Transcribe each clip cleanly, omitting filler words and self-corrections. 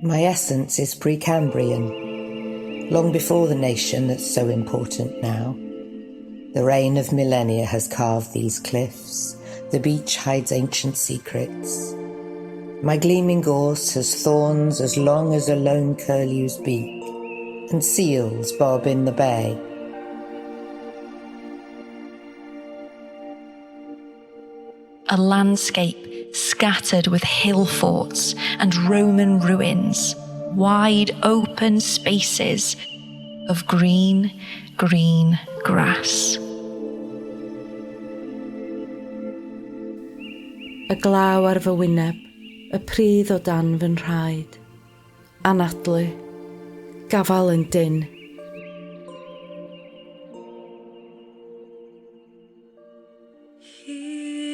My essence is Precambrian, long before the nation that's so important now. The reign of millennia has carved these cliffs. The beach hides ancient secrets. My gleaming gorse has thorns as long as a lone curlew's beak, and seals bob in the bay. A landscape scattered with hill forts and Roman ruins, wide open spaces of green, green grass. Y glaw ar fy wyneb, y pridd o dan fy nhraed. Anadlu. Gafael yn dynn.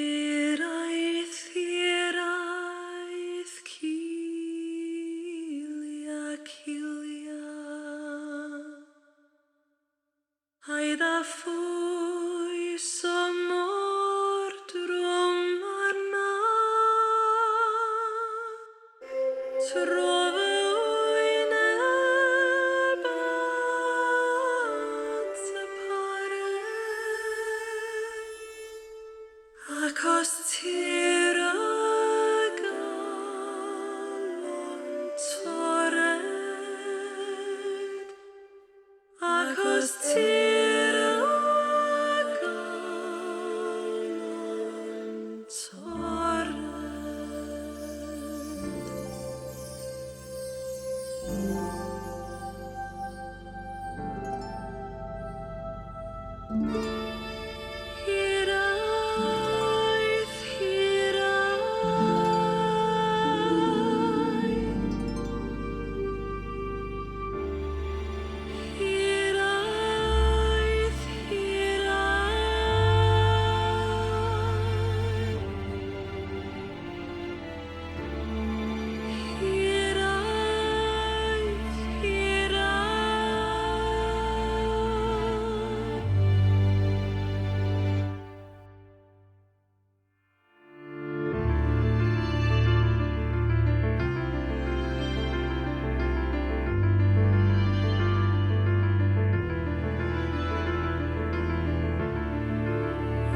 Hiraeth, hiraeth, cilia, cilia. Aeth â phwys y môr drwm arna. Tro fy wyneb at y pared. Ac os tir y galon torred, ac os tir y galon torred. Hiraeth, hiraeth. Hiraeth, hiraeth. Hiraeth, hiraeth.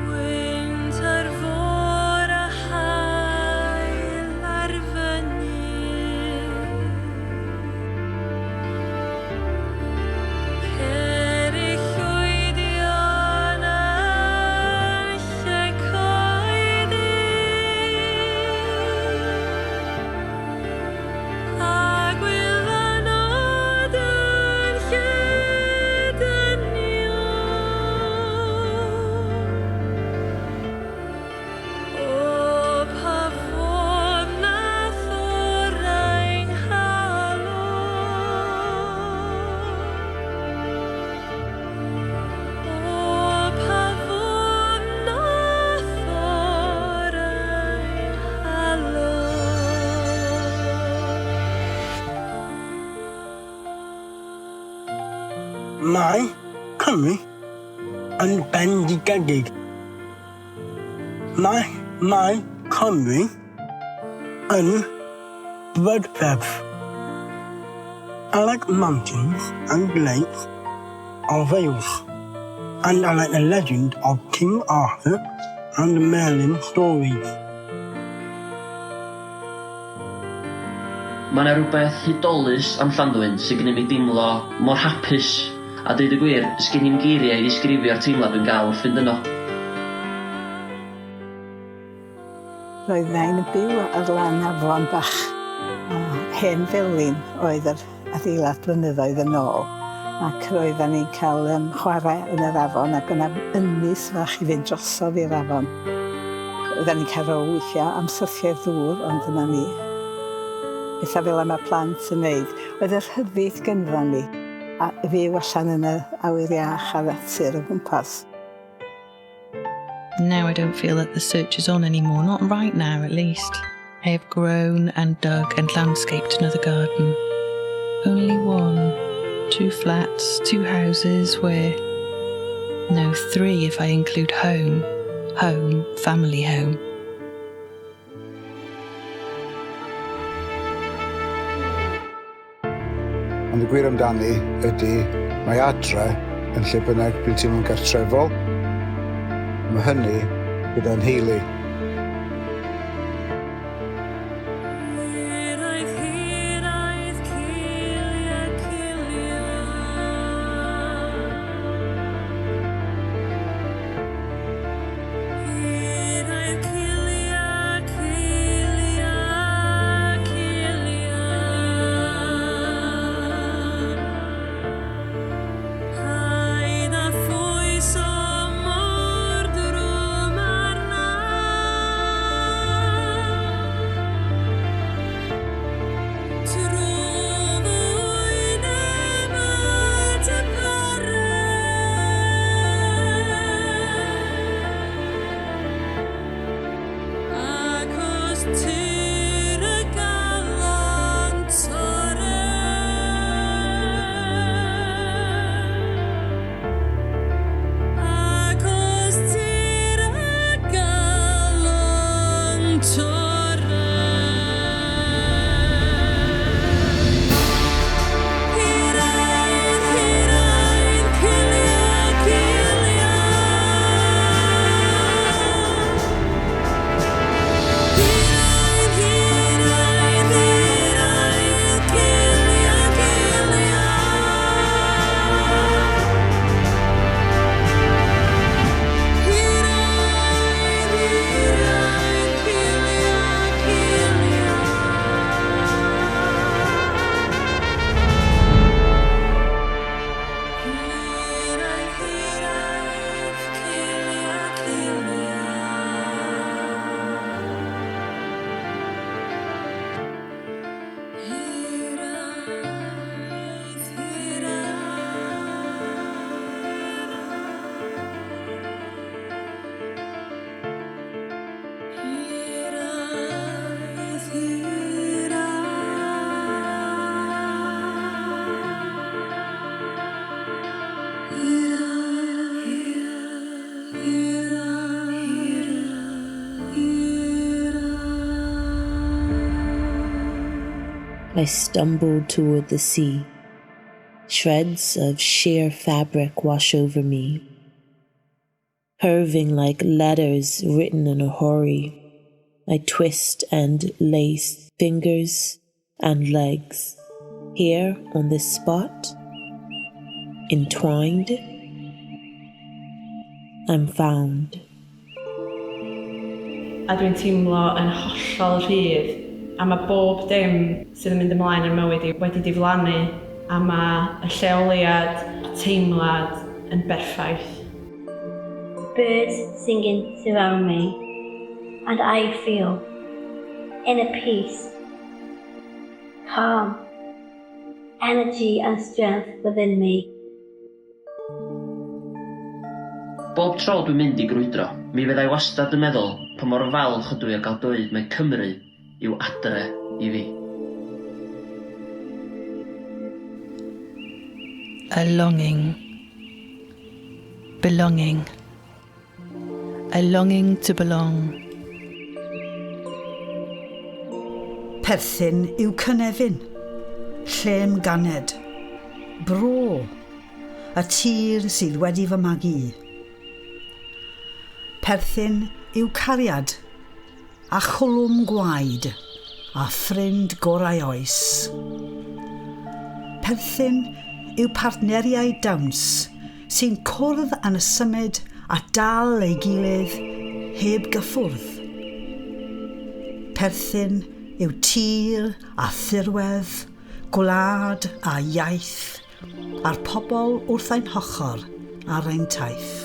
Gwynt ar fôr a haul ar fynydd. Cerrig llwydion yn lle coedydd. A gwylanod yn lle dynion. O, pa fodd na thorrai 'nghalon. O, pa fodd na thorrai 'nghalon. Mae Cymru yn bendigedig. Mae mae Cymru yn brydferth. I like mountains and lakes of Wales. And I like the legend of King Arthur and Merlin stories. Mae 'na rywbeth hudolus am Llanddwyn sy'n gwneud mi deimlo mor hapus, a deud y gwir, sgin i'm geiriau i ddisgrifio'r teimlad dwi'n gael wrth fynd yno. Roedd Nain yn byw ar lan afon bach a hen felin oedd yr adeilad blynyddoedd yn ôl ac roedden ni'n cael um, chwarae yn yr afon ac yna ynys fach i fynd drosodd i'r afon. Oedden ni'n cael row weithiau am syrthio'r ddŵr, ond dyna ni. Pethau fel yma plant yn neud. Oedd y rhyddid gynddo ni a fyw allan yn y awyr iach a'r natur o gwmpas. Now I don't feel that the search is on anymore, not right now at least. I have grown and dug and landscaped another garden. Only one. Two flats, two houses where. No, three if I include home. Home, family home. Ond y gwir amdani ydy mae adre yn lle bynnag dwi'n teimlo'n gartrefol. Mae hynny gyda'n nheulu. Hiraeth, hiraeth, cilia, cilia. Hiraeth, cilia, cilia, cilia. Paid â phwyso mor drwm arna. Trwy wyneb at y pare. Ac os tir y galon torre. Ac os tir y galon torre. Hiraeth, hiraeth, cilia, cilia. Hiraeth, hiraeth, hiraeth, cilia, cilia. Hiraeth, hiraeth, cilia, cilia. Hiraeth, hiraeth, cilia, cilia. Hiraeth, hiraeth. Hiraeth, hiraeth. Hiraeth, hiraeth. I stumbled toward the sea. Shreds of sheer fabric wash over me, curving like letters written in a hurry. I twist and lace fingers and legs. Here on this spot, entwined, I'm found. A dwi'n teimlo yn hollol rhydd. A mae bob dim sydd yn mynd ymlaen yn mywyd i wedi diflannu. A mae y lleoliad, y teimlad yn berffaith. Birds singing surround me, and I feel inner peace, calm, energy and strength within me. Bob tro dwi'n mynd i grwydro, mi fyddai wastad yn meddwl pa mor falch ydw i o gael dweud mai Cymru yw adre i fi. A longing. Belonging. A longing to belong. Perthyn yw cynefin, lle'm ganed, bro, y tir sydd wedi fy magu. Perthyn yw cariad, a chwlwm gwaed, a ffrind gorau oes. Perthyn yw partneriaid dawns sy'n cwrdd yn y symud a dal ei gilydd heb gyffwrdd. Perthyn yw tir a thirwedd, gwlad a iaith, a'r pobl wrth ein hochr ar ein taith.